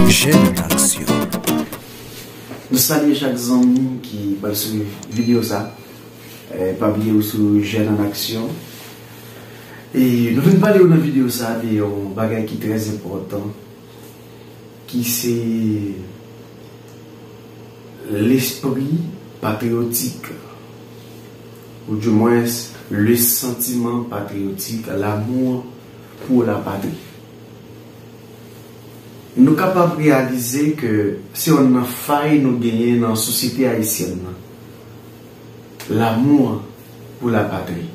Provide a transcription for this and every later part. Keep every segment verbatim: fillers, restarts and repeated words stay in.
Jèn an aksyon. Nou salye chak zanmi ki pral swiv videyo sa. Eh, pa bliye ou sou Jèn an aksyon. E nou vin pale w nan videyo sa de yon bagay ki trè enpòtan, ki se lespri patriyotik, ou dimwens, le sentiment patriotique, l'amour pour la patrie. Nou kapab reyalize ke se yonn nan fay nou genyen nan sosyete ayisyèn nan. L'amour pour la patrie.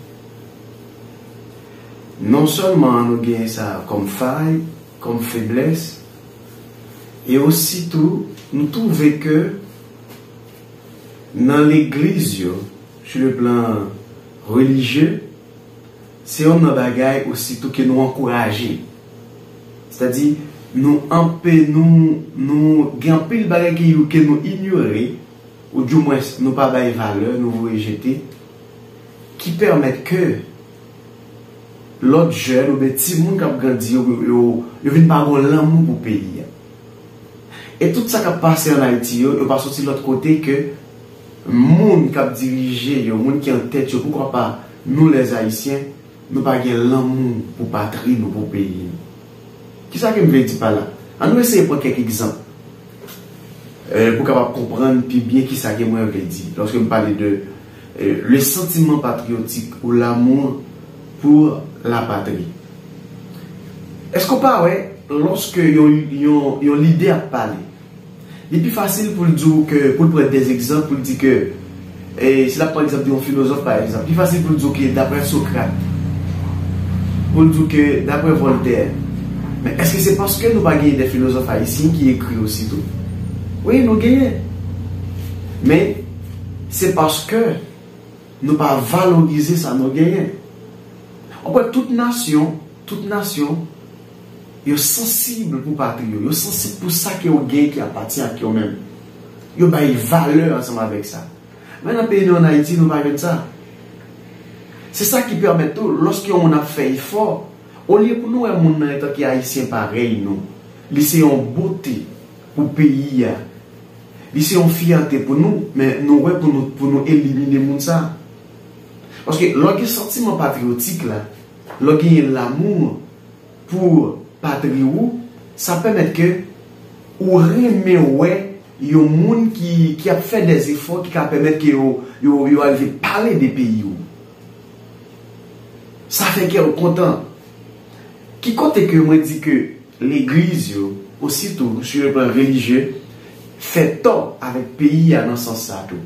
Non sèlman nou genyen sa kòm fay, kòm feblès, e ositou nou twouve ke nan legliz yo, sur le plan religieux, se yonn nan bagay ositou ke nou ankouraje. Sètadi, nou anpe, nou, nou gen anpil bagay ke, ke nou inyore, ou dimwens nou pa bay valè, nou voye jete, ki pèmèt ke lòt jèn oubyen timoun k ap grandi yo, yo, yo vin pa gon lanmou pou peyi a. E tout sa k ap pase ann Ayiti yo, yo pa soti lòt kote ke moun k ap dirije yo, moun ki an tèt yo, poukwa pa nou lèzayisyen, nou pa gen lanmou pou patri nou, pou peyi nou. Kisa ke m vle di pa la? Ann nou eseye pran kèk egzanp, eh, pou kapab konprann pi byen kisa ke mwen vle di lòske m pale de, eh, le sentiment patriotique ou l'amour pour la patrie. Èske w pa wè, lòske yon, yon, yon lidè ap pale, li pi fasil pou l di w ke, pou l pran de egzanp, pou l di ke, e, si l ap pran egzanp de yon filozòf, pa egzanp, pi fasil pou l di w ke daprè Sokrat, pou l di w ke daprè Voltaire. Men èske se paske nou pa genyen de filozòf ayisyen ki ekri osi tou? Wi, nou genyen. Men se paske nou pa valorize sa nou genyen. Ou kwè tout nasyon, tout nasyon, yo sansib pou patri yo, yo sansib pou sa ke yo gen ki apatyen ak yo menm. Yo bay valè ansanm avèk sa. Men nan peyi nou ann Ayiti, nou pa jwenn sa. Se sa ki pèmèt tou, lòske yon moun ap fè efò, olye pou nou wè moun nan antanke Ayisyen parèy nou, li se yon bote pou peyi a, li se yon fyète pou nou, men nou wè pou nou, pou nou elimine moun sa. Paske lè w gen santiman patriyotik la, lè w genyen lamou pou patri ou, sa pèmèt ke ou renmen wè yon moun ki, ki ap fè dèzefò ki ka pèmèt ke yo, yo, yo arive pale de peyi ou. Sa fè kè w kontan. Ki kote ke mwen di ke legliz yo, ositou, sur le plan religieux, fè tò avèk peyi a nan sans sa tou?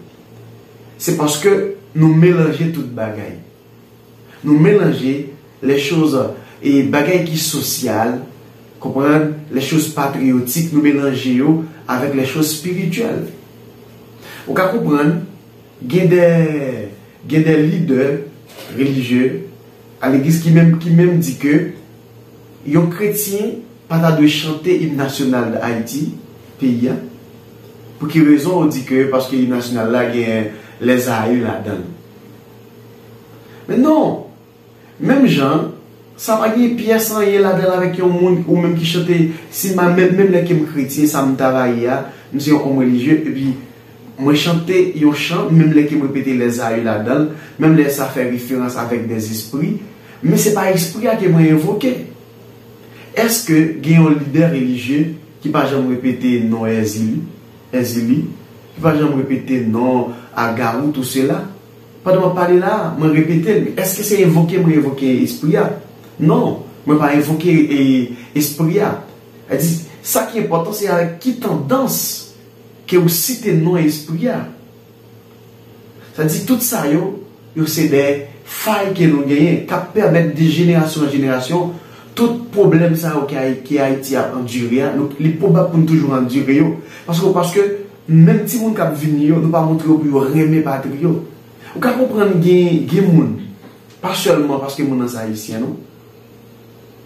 Se paske nou melanje tout bagay. Nou melanje les choses, e bagay ki sosyal, konprann, les choses patriotiques, nou melanje yo avèk les choses spirituelles. Ou ka konprann, gen de, gen de lidè relijye a legliz ki menm, ki menm di ke yon kretyen pa ta dwe chante im nasyonal Ayiti, peyi a. Pou ki rezon? Ou di ke paske im nasyonal la gen lèzayè ladan l. Men non, menm jan, sa pa gen pyès anyen ladan l avèk yon moun ou menm ki chante, si m a, menm, menm lè ke m kretyen, sa m ta va ye a, m se yon òm relijye, epi mwen chante yon chan, menm lè ke m repete lèzayè ladan l, menm lè sa fè referans avèk dèzespri, men se pa espri a ke mwen envoke. Èske gen yon lidè relijye ki pa janm repete non Èzili, Èzili, ki pa janm repete non a Gawou, tou sela? Pandan m ap pale la a, mwen repete l, men èske se envoke mwen envoke espri a? Non, mwen pa envoke, e, espri a. Sa di, sa ki enpòtan, se avèk ki tandans ke ou site non espri a. Sa di, tout sa yo, yo se de fay ke nou genyen, k ap pèmèt de jenerasyon an jenerasyon, tout pwoblèm sa yo ke Ay-, ke Ayiti ap andire a, nou, li pwobab pou n toujou andire yo. Paske, paske menm timoun k ap vini yo, nou pa montre yo pou yo renmen patri yo. Ou ka konprann gen, gen moun, pa sèlman paske moun nan se ayisyen, non.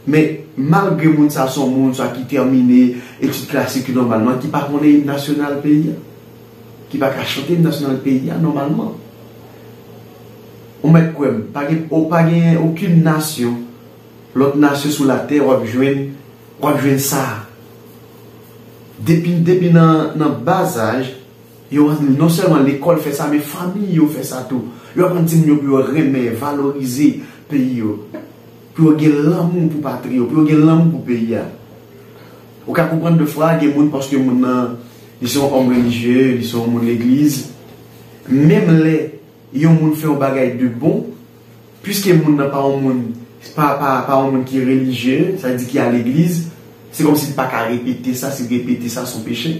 Men, malgre moun sa se yon moun sa ki tèmine etid klasik yo nòmalman, ki pa konnen im nasyonal peyi a, ki pa ka chante im nasyonal peyi a nòmalman. Ou mèt kwè m, pa gen, o, pa gen okenn nasyon, lòt nasyon sou latè, w ap jwenn, w ap jwenn sa. Depi, depi nan, nan bazaj, yo, non sèlman lekòl fè sa, men fanmi yo fè sa tou. Yo aprann timoun yo pou yo renmen, valorize peyi yo, pou yo gen lanmou pou patri yo, pou yo gen lanmou pou peyi a. Ou ka konprann defwa gen moun, paske moun nan, li se yon òm relijye, li se yon moun legliz, menm lè yon moun fè yon bagay de bon, piske moun nan pa yon moun, pa, pa, pa yon moun ki relijye, sa vle di ki al legliz, se kòmsi li pa ka repete sa, si l repete sa, se yon peche.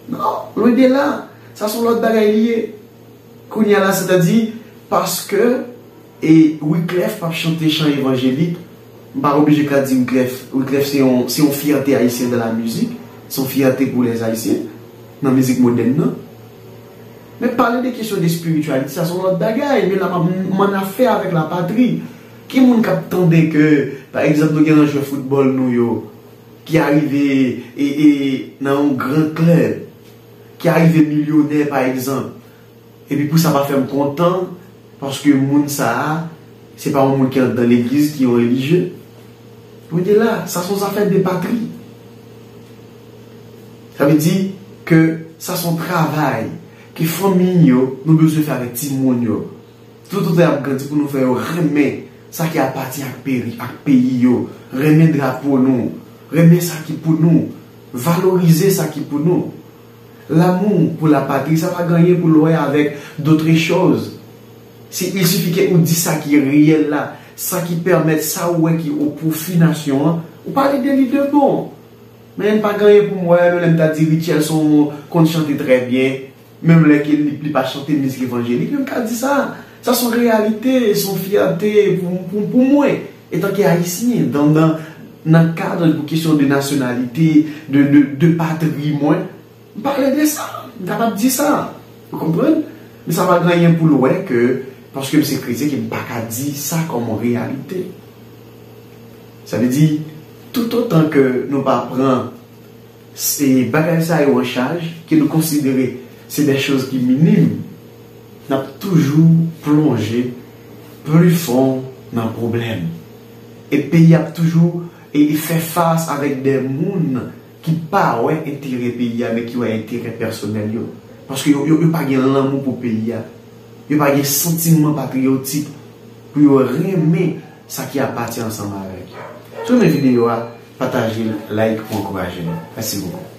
Non, lwen de la, sa se yon lòt bagay li ye. Kounye a la, sètadi, paske e Wyclef p ap chante chan evanjelik, m pa oblije ka di Wyclef, Wyclef se yon, se yon fyète ayisyen dan la mizik, se yon fyète pou lèzayisyen, nan mizik modèn nan. Men pale de kesyon de espirityalite, sa se yon lòt bagay, men la m ap, m ann afè avèk lapatri. Ki moun k ap tande ke, pa egzanp, nou gen nan jwè foutbòl nou yo, ki arive e, e, nan yon gran klèb, ki arive milyonè, pa egzanp, epi pou sa pa fè m kontan, paske moun sa a, se pa yon moun ki anndan legliz, ki yon relijye. Lwen de la, sa se yon zafè de patri. Sa vle di ke sa se yon travay ke fanmi yo, nou bezwen fè avèk timoun yo. Toutotan y ap grandi, pou nou fè yo renmen sa ki apatyen ak peri, ak peyi yo, renmen drapo nou, renmen sa ki pou nou, valorize sa ki pou nou. Lanmou pou lapatri, sa pa gen anyen pou l wè avèk d'autres choses. Si, il suffit ke ou di sa ki reyèl la, sa ki pèmèt, sa ou wè ki o pwofi nasyon an, ou pale de li de bon. Men pa gen anyen pou m wè, menm lè m ta di Rutshelle se yon, konn chante trè byen, menm lè ke li, li pa chante mizik evanjelik, men m ka di sa. Sa se yon reyalite, se yon fyète pou, pou, pou mwen, etanke ayisyen, dan, dan, nan kad pou kesyon de nasyonalite, de, de, de patri mwen, m pale de sa, m kapab di sa. Ou konprann? Men sa pa gen anyen pou l wè ke, paske m se kretyen, ke m pa ka di sa kòm yon reyalite. Sa vle di, toutotan ke nou pa pran se bagay sa yo an chaj, ke nou konsidere se de choz ki minim, n ap toujou plonje pli fon nan pwoblèm. E peyi ap toujou e, e fè fas avèk de moun ki pa wè enterè peyi a, men ki wè enterè pèsonèl yo. Paske yo, yo, yo pa gen lanmou pou peyi a. Yo pa gen santiman patriyotik pou yo renmen sa ki apatyen ansanm avèk yo. Si w renmen videyo a, pataje l, like pou ankouraje nou. Mèsi bokou.